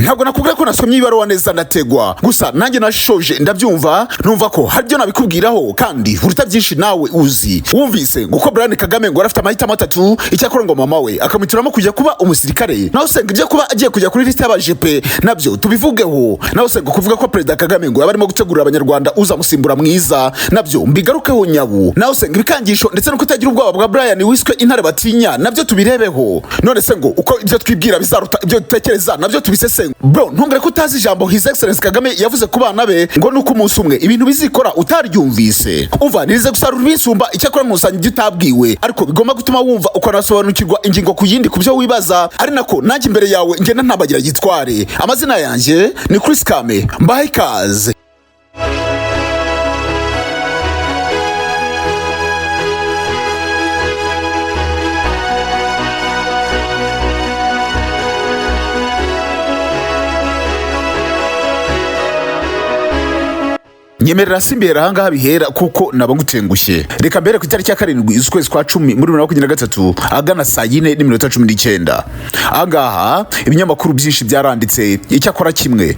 Ntabwo nakubwira ko nasomye ibaruwa neza ndategwa, gusa nanjye nashoje ndabyumva, numva ko hari ibyo nabikubwiraho kandi uruta byinshi nawe uzi. Wumvise ngo uko Brian Kagame ngo arafite amahitamo atatu, icyakora ngo mama we akamuhitiramo kujya kuba umusirikare, nawe usenga ibyo kuba agiye kujya kuri liste y'abajepe nabyo tubivugeho, nawe usenga kuvuga ko Perezida Kagame ngo yaba arimo gutegurira abanyarwanda uzamusimbura mwiza, nabyo mbigarukeho nyabu, nawe usenga ibikangisho ndetse no kutagira ubwoba bwa Brian wiswe intare batinya, nabyo tubirebeho. None se ngo uko ibyo twibwira bizaruta ibyo dutekereza, nabyo tubisesengura. Bro, ntungare ko utazi ijambo His Excellence Kagame yavuze ku bana be ngo nuko umunsi umwe ibintu bizikora utaryumvise. Umva, nirize gusarura ibinsumba, icyakora nkusanya ibyo utabwiwe ariko bigomba gutuma wumva ukanasobanukirwa ingingo ku yindi ku byo wibaza, ari nako nanjye imbere yawe ngenda ntabagira gitware. Amazina yanjye ni Chris Kame, mbahe ikaze. Nyemerera simbera ahangaha bihera kuko naba ngutengushye. Reka mbere ku itariki ya 7 z'ukwezi kwa 10 muri 2023 ahagana saa 4:19, ahangaha ibinyamakuru byinshi byaranditse, icyakora kimwe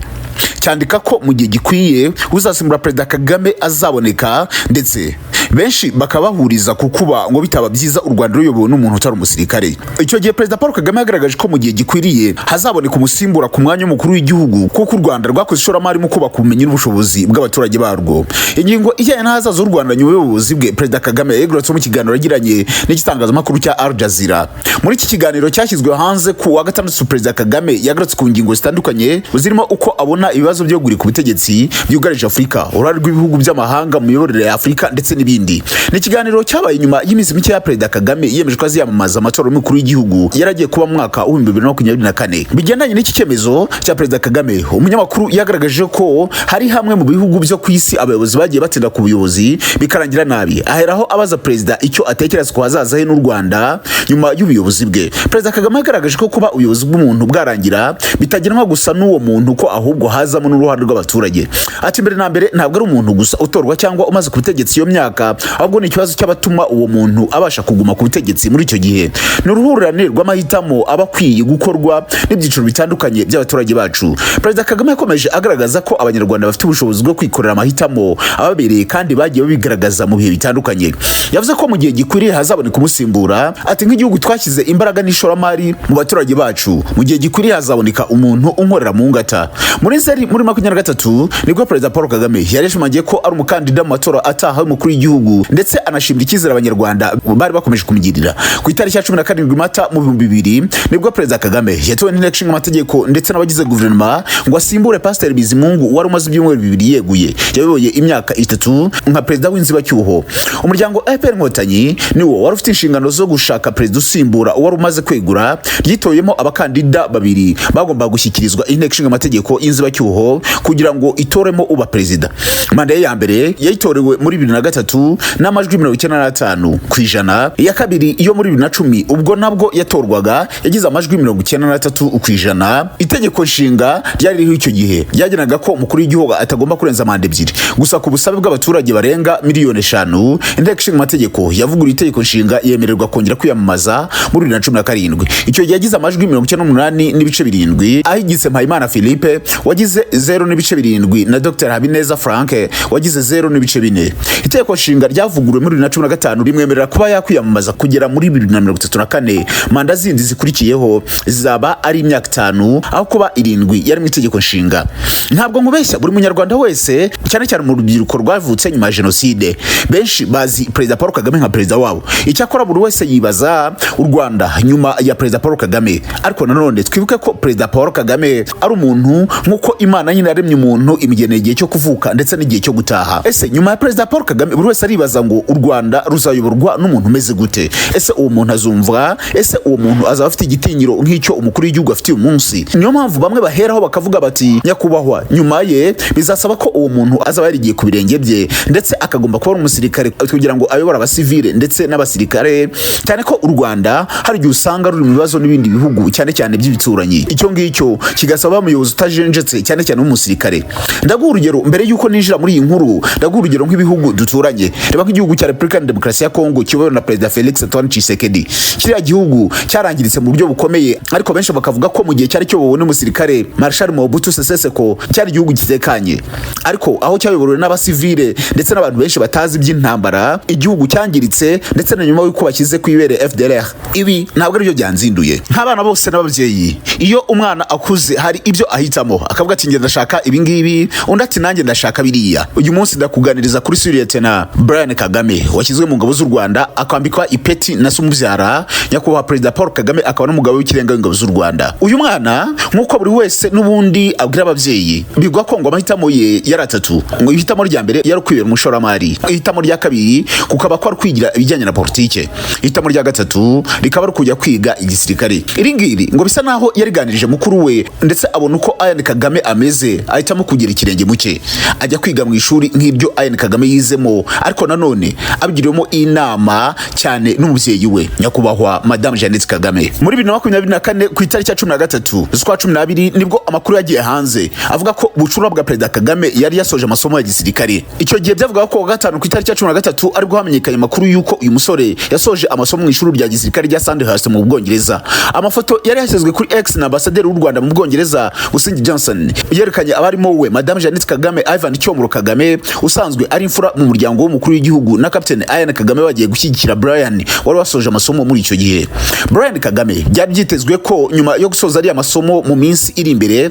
cyandika ko mu gihe gikwiye uzasimbura Perezida Kagame azaboneka, ndetse benshi bakabahuriza ku kuba ngo bitaba byiza u Rwanda ruyobowe n'umuntu utari umusirikare. Icyo gihe Perezida Paul Kagame yagaragaje ko mu gihe gikwiriye hazaboneka umusimbura ku mwanya w'umukuru w'igihugu, kuko u Rwanda rwakoze ishoramari mu kubaka ubumenyi n'ubushobozi bw'abaturage barwo. Ingingo ijyanye n'ahazaza h'u Rwanda nyuma y'ubuyobozi bwe, Perezida Kagame yayigarutseho mu kiganiro yagiranye n'igitangazamakuru cya Al Jazeera. Muri iki kiganiro cyashyizwe hanze ku wa gatandatu, Perezida Kagame yagarutse ku ngingo zitandukanye zirimo uko abona ibibazo byo ku butegetsi byugarije Afurika, uruhare rw'ibihugu by'amahanga mu miyoborere ya Afurika ndetse n'ibindi. Ni ikiganiro cyabaye nyuma y'iminsi mike ya Perezida Kagame yemeje ko aziyamamaza amatora y'umukuru w'igihugu yaragiye kuba mu mwaka wa 2024. Bigendanye n'iki cyemezo cya Perezida Kagame, umunyamakuru yagaragaje ko hari hamwe mu bihugu byo ku isi abayobozi bagiye batinda ku buyobozi bikarangira nabi, aheraho abaza perezida icyo atekereza ku hazaza he n'u Rwanda nyuma y'ubuyobozi bwe. Perezida Kagame yagaragaje ko kuba ubuyobozi bw'umuntu bwarangira bitagenwa gusa n'uwo muntu, ko ahubwo hazamo n'uruhare rw'abaturage. Ati mbere na mbere ntabwo ari umuntu gusa utorwa cyangwa umaze ku butegetsi iyo myaka, ahubwo ni ikibazo cy'abatuma uwo muntu abasha kuguma ku butegetsi muri icyo gihe. Ni uruhurirane rw'amahitamo aba akwiye gukorwa n'ibyiciro bitandukanye by'abaturage bacu. Perezida Kagame yakomeje agaragaza ko abanyarwanda bafite ubushobozi bwo kwikorera amahitamo ababereye kandi bagiye babigaragaza mu bihe bitandukanye. Yavuze ko mu gihe gikwiriye hazaboneka umusimbura. Ati nk'igihugu twashyize imbaraga n'ishoramari mu baturage bacu, mu gihe gikwiriye hazaboneka umuntu unkorera mu ngata. Muri Nzeri muri 23 nibwo Perezida Paul Kagame yarishimangiye ko ari umukandida mu matora ataha y'umukuru w'igihugu, ndetse anashimira icyizere abanyarwanda bari bakomeje kumugirira. Ku itariki ya 17 Mata mu 2000 nibwo Perezida Kagame yatowe n'inteko ishinga amategeko ndetse n'abagize guverinoma ngo asimbure Pasiteri Bizimungu wari umaze ibyumweru 2 yeguye. Yayoboye imyaka 3 nka perezida w'inzibacyuho. Umuryango FPR Inkotanyi niwo wari ufite inshingano zo gushaka perezida usimbura uwari umaze kwegura. Ryitoyemo abakandida babiri bagombaga gushyikirizwa inteko ishinga amategeko y'inzibacyuho kugira ngo itoremo uba perezida. Manda ye ya mbere yayitorewe muri 2003 n'amajwi 95%. Iya kabiri iyo muri 2010 ubwo nabwo yatorwaga yagize amajwi 93%. Itegeko nshinga ryari ririho icyo gihe ryagenaga ko umukuru w'igihugu atagomba kurenza manda 2. Gusa ku busabe bw'abaturage barenga miliyoni 5, inteko ishinga amategeko yavuguruye itegeko nshinga yemererwa kongera kwiyamamaza muri 2017. Icyo gihe yagize amajwi 98.7, ahigitse Mpayimana Philippe wagize 0.7 na Dr Habineza Frank wagize 0.4. Itegeko nshinga ryavuguruwe muri 2015 rimwemerera kuba yakwiyamamaza kugera muri 2034. Manda zindi zikurikiyeho zizaba ari imyaka 5 aho kuba 7 yari mu itegeko nshinga. Ntabwo nkubeshya, buri munyarwanda wese cyane cyane mu rubyiruko rwavutse nyuma ya jenoside, benshi bazi Perezida Paul Kagame nka perezida wabo. Icyakora buri wese yibaza u Rwanda nyuma ya Perezida Paul Kagame. Ariko nanone twibuke ko Perezida Paul Kagame ari umuntu, nk'uko Imana nyine yaremye umuntu imugeneye igihe cyo kuvuka ndetse n'igihe cyo gutaha. Ese nyuma ya Perezida Paul Kagame buri wese aribaza ngo u Rwanda ruzayoborwa n'umuntu umeze gute? Ese uwo muntu azumvwa? Ese uwo muntu azaba afite igitinyiro nk'icyo umukuru w'igihugu afite uyu munsi? Niyo mpamvu bamwe baheraho bakavuga bati nyakubahwa nyuma ye bizasaba ko uwo muntu azaba yarigiye ku birenge bye, ndetse akagomba kuba ari umusirikare kugira ngo ayobore abasivile ndetse n'abasirikare, cyane ko u Rwanda hari igihe usanga ruri mu bibazo n'ibindi bihugu cyane cyane by'ibituranyi. Icyo ngicyo kigasaba umuyobozi utajenjetse cyane cyane w'umusirikare. Ndaguha urugero mbere y'uko ninjira muri iyi nkuru, ndaguha urugero nk'ibihugu duturanye. Reba nk'igihugu cya Repubulika ya Demokarasi ya Kongo kiyobowe na Perezida Felix Antoine Tshisekedi. Kiriya gihugu cyarangiritse mu buryo bukomeye, ariko benshi bakavuga ko mu gihe cyari kiyobowe n'umusirikare Marshal Mobutu Sese Seko cyari igihugu gitekanye, ariko aho cyayobowe n'abasivile ndetse n'abantu benshi batazi iby'intambara, igihugu cyangiritse, ndetse na nyuma y'uko bashyize ku ibere FDLR. Ibi ntabwo aribyo byanzinduye. Nk'abana bose n'ababyeyi, iyo umwana akuze hari ibyo ahitamo, akavuga ati: "Njye ndashaka ibi ngibi," undi ati: "Nanjye ndashaka biriya." Uyu munsi ndakuganiriza kuri Sous-Lieutenant Brian Kagame washyizwe mu ngabo z'u Rwanda, akambikwa ipeti na se umubyara, Nyakubahwa Perezida Paul Kagame, akaba n'umugabo w'ikirenga w'ingabo z'u Rwanda. Uyu mwana, nk'uko buri wese n'ubundi abwira ababyeyi, bigwa ko ngo amahitamo ye yari atatu. Ngo ihitamo rya mbere yari ukwibera umushoramari, ihitamo rya kabiri kukaba ko ari kwigira ibijyanye na politike, ihitamo rya gatatu rikaba ari kujya kwiga igisirikare. Iri ngiri ngo bisa naho yariganirije mukuru we, ndetse abona uko Ian Kagame ameze, ahitamo kugira ikirenge mu cye, ajya kwiga mu ishuri nk'iryo Ian Kagame yizemo, ariko nanone abigiriwemo inama cyane n'umubyeyi we, Nyakubahwa Madame Jeannette Kagame. Muri 2024, ku itariki ya 13 z'ukwa 12, nibwo amakuru yagiye hanze avuga ko bucura bwa Perezida Kagame yari yasoje amasomo ya gisirikare. Icyo gihe byavugaga ko wa gatanu ku itariki ya 13 aribwo hamenyekanye amakuru y'uko uyu musore yasoje amasomo mu ishuri rya gisirikare rya Sandhurst mu Bwongereza. Amafoto yari yashyizwe kuri X na ambasaderi w'u Rwanda mu Bwongereza, Busingye Johnson, yerekanye abarimo we, Madame Jeannette Kagame, Ivan Cyomoro Kagame usanzwe ari imfura mu muryango w'umukuru w'igihugu, na Captain Ian Kagame, bagiye gushyigikira Brian wari wasoje amasomo muri icyo gihe. Brian Kagame byari byitezwe ko nyuma yo gusoza ariya masomo mu minsi iri imbere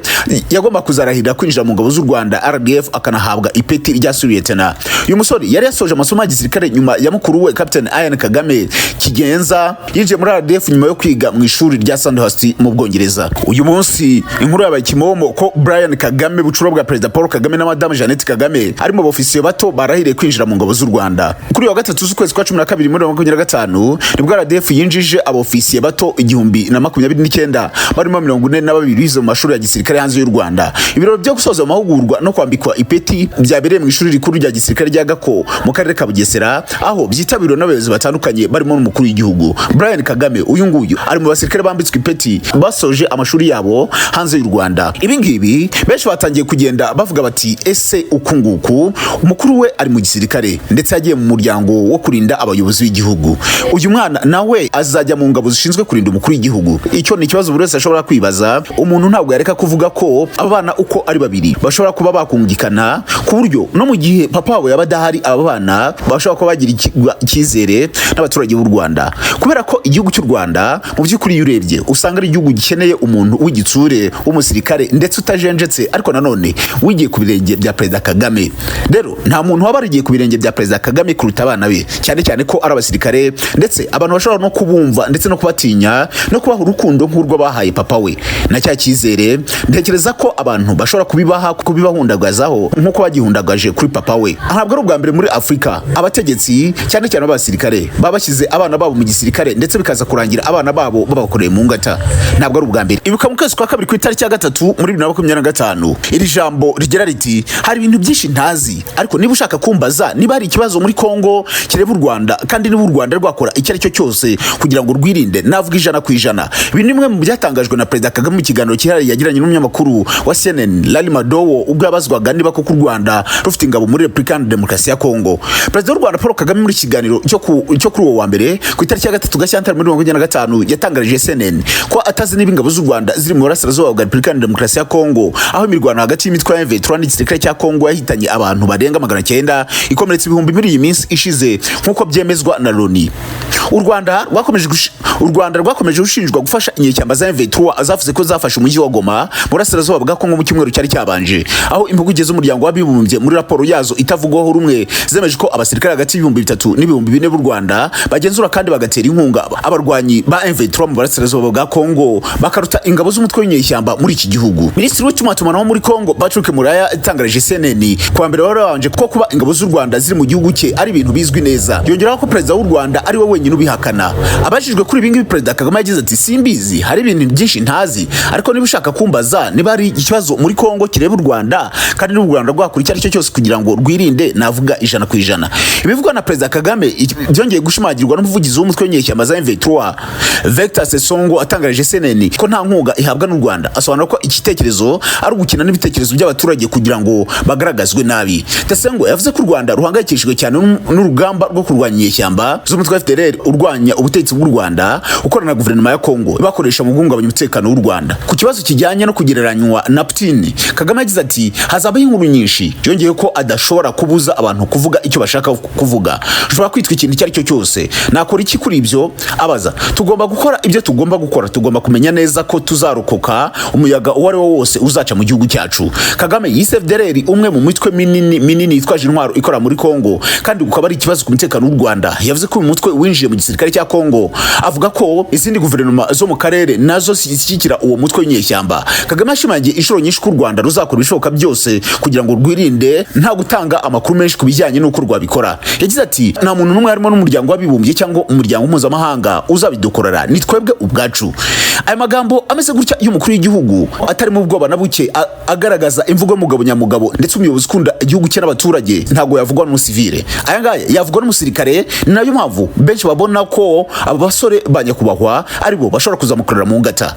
yagomba kuzarahirira kwinjira mu ngabo z'u Rwanda RDF, akanahabwa ipeti rya sous-lieutenant. Uyu musore yari yasoje amasomo ya gisirikare nyuma ya mukuru we, Captain Ian Kagame Kigenza, yinjiye muri RDF nyuma yo kwiga mu ishuri rya Sandhurst mu Bwongereza. Uyu munsi inkuru yabaye kimomo ko Brian Kagame, bucura bwa Perezida Paul Kagame na Madame Jeannette Kagame, ari mu bofisiye bato barahiriye kwinjira mu ngabo z'u Rwanda. Kuri uyu wa gatatu z'ukwezi kwa 12 muri 2025 nibwo RDF yinjije abofisiye bato 1029, barimo 42 bize mu mashuri ya gisirikare hanze y'u Rwanda. Ibirori byo gusoza amahugurwa no kwambikwa ipeti byabereye mu ishuri rikuru rya gisirikare rya Gako mu karere ka Bugesera, aho byitabiriwe n'abayobozi batandukanye barimo n'umukuru w'igihugu. Brian Kagame uyu nguyu ari mu basirikare bambitswe ipeti basoje amashuri yabo hanze y'u Rwanda. Ibi ngibi benshi batangiye kugenda bavuga bati: "Ese uku nguku umukuru we ari mu gisirikare, ndetse yagiye mu muryango wo kurinda abayobozi b'igihugu, uyu mwana nawe azajya mu ngabo zishinzwe kurinda umukuru w'igihugu?" Icyo ni ikibazo buri wese ashobora kwibaza. Umuntu ntabwo yareka kuvuga ko aba bana uko ari babiri bashobora kuba bakungikana, ku buryo no mu gihe papa wabo yaba adahari, aba bana bashobora kuba bagira icyizere n'abaturage b'u Rwanda, kubera ko igihugu cy'u Rwanda mu by'ukuri iyo urebye usanga ari igihugu gikeneye umuntu w'igitsure w'umusirikare, ndetse utajenjetse, ariko nanone wigiye ku birenge bya Perezida Kagame. Rero nta muntu waba warigiye ku birenge bya Perezida Kagame kuruta abana be, cyane cyane ko ari abasirikare, ndetse abantu bashobora no kubumva ndetse no kubatinya no kubaha urukundo nk'urwo bahaye papa we na cya cyizere. Ntekereza ko abantu bashobora kubibaha, kubibahundagazaho nk'uko bagihundagaje kuri papa we. Ntabwo ari ubwa mbere muri Afurika abategetsi, cyane cyane abasirikare, baba bashyize abana babo mu gisirikare, ndetse bikaza kurangira abana babo babakoreye mu ngata. Ntabwo ari ubwa mbere. Ibuka mu kwezi kwa kabiri ku itariki ya 3 muri 2025, iri jambo rigira riti: "Hari ibintu byinshi ntazi, ariko niba ushaka kumbaza niba hari ikibazo muri Kongo kireba u Rwanda, kandi niba u Rwanda rwakora icyo ari cyo cyose kugira ngo rwirinde, navuga 100%." Ibi ni bimwe mu byatangajwe na Perezida Kagame mu kiganiro cyihariye yagiranye n'umunyamakuru wa CNN Larry Madowo, ubwo yabazwaga niba koko u Rwanda rufite ingabo muri Repubulika Iharanira Demokarasi ya Kongo. Perezida w'u Rwanda Paul Kagame muri kiganiro cyo kuri uwo wa mbere ku itariki ya 3 Gashyantare muri 2025 yatangarije CNN ko atazi niba ingabo z'u Rwanda ziri mu burasirazuba bwa Repubulika Iharanira Demokarasi ya Kongo, aho imirwano hagati y'imitwe ya M23 n'igisirikare cya Kongo yahitanye abantu barenga 900, ikomeretsa ibihumbi muri iyi minsi ishize, nk'uko byemezwa na Loni. U Rwanda rwakomeje gushinjwa gufasha inyeshyamba za M23 zavuze ko zafashe umujyi wa Goma mu burasirazuba bwa Kongo mu cyumweru cyari cyabanje, aho impuguke z'umuryango w'abibumbye muri raporo yazo itavugwaho rumwe zemeje ko abasirikare hagati y'3000 n'4000 b'u Rwanda bagenzura kandi bagatera inkunga abarwanyi ba M23 mu burasirazuba bwa Kongo, bakaruta ingabo z'umutwe w'inyeshyamba muri iki gihugu. Minisitiri w'itumanaho muri Kongo, Patrick Muraya, yatangarije CNN kuwa mbere wari wabanje ko kuba ingabo z'u Rwanda ziri mu gihugu cye ari ibintu bizwi neza, yongeraho ko perezida w'u Rwanda ari we wenyine. n'ubihakana. Abajijwe kuri ibi ngibi, Perezida Kagame yagize ati: "Simbizi, hari ibintu byinshi ntazi, ariko niba ushaka kumbaza niba hari ikibazo muri Kongo kireba u Rwanda kandi n'u Rwanda rwakora icyo ari cyo cyose kugira ngo rwirinde, navuga 100%." Ibivugwa na Perezida Kagame byongeye gushimangirwa n'umuvugizi w'umutwe w'inyeshyamba za M23, Victor Sesongo, atangarije CNN ko nta nkunga ihabwa n'u Rwanda. Asobanura ko igitekerezo ari ugukina n'ibitekerezo by'abaturage kugira ngo bagaragazwe nabi. Tesengo yavuze ko u Rwanda ruhangayikishijwe cyane n'urugamba rwo kurwanya inyeshyamba z'umutwe wa FDLR urwanya ubutegetsi bw'u Rwanda ukorana na guverinoma ya Kongo, bakoresha mu guhungabanya umutekano w'u Rwanda. Ku kibazo kijyanye no kugereranywa na Putin, Kagame yagize ati: "Hazabaho inkuru nyinshi." Yongeye ko adashobora kubuza abantu kuvuga icyo bashaka kuvuga. "Ushobora kwitwa ikintu icyo ari cyo cyose, nakora iki kuri ibyo?" abaza. "Tugomba gukora ibyo tugomba gukora. Tugomba kumenya neza ko tuzarokoka umuyaga uwo ari wo wose uzaca mu gihugu cyacu." Kagame yise FDLR umwe mu mitwe minini minini yitwaje intwaro ikora muri Kongo, kandi ukaba ari ikibazo ku mutekano w'u Rwanda. Yavuze ko uyu mutwe winjiye mu gisirikare cya Kongo, avuga ko izindi guverinoma zo mu karere nazo zishyigikira uwo mutwe w'inyeshyamba. Kagame yashimangiye inshuro nyinshi ko u Rwanda ruzakora ibishoboka byose kugira ngo rwirinde, nta gutanga amakuru menshi ku bijyanye n'uko rwabikora. Yagize ati: "Nta muntu n'umwe, harimo n'umuryango w'abibumbye cyangwa umuryango mpuzamahanga, uzabidukorera, ni twebwe ubwacu." Aya magambo ameze gutya y'umukuru w'igihugu, atarimo ubwoba na buke, agaragaza imvugo y'umugabo nyamugabo ndetse umuyobozi ukunda igihugu cye n'abaturage, ntabwo yavugwa n'umusivile. Aya ngaya yavugwa n'umusirikare. Ni nayo mpamvu benshi babona ko aba basore ba nyakubahwa aribo bashobora kuzamukorera mu ngata.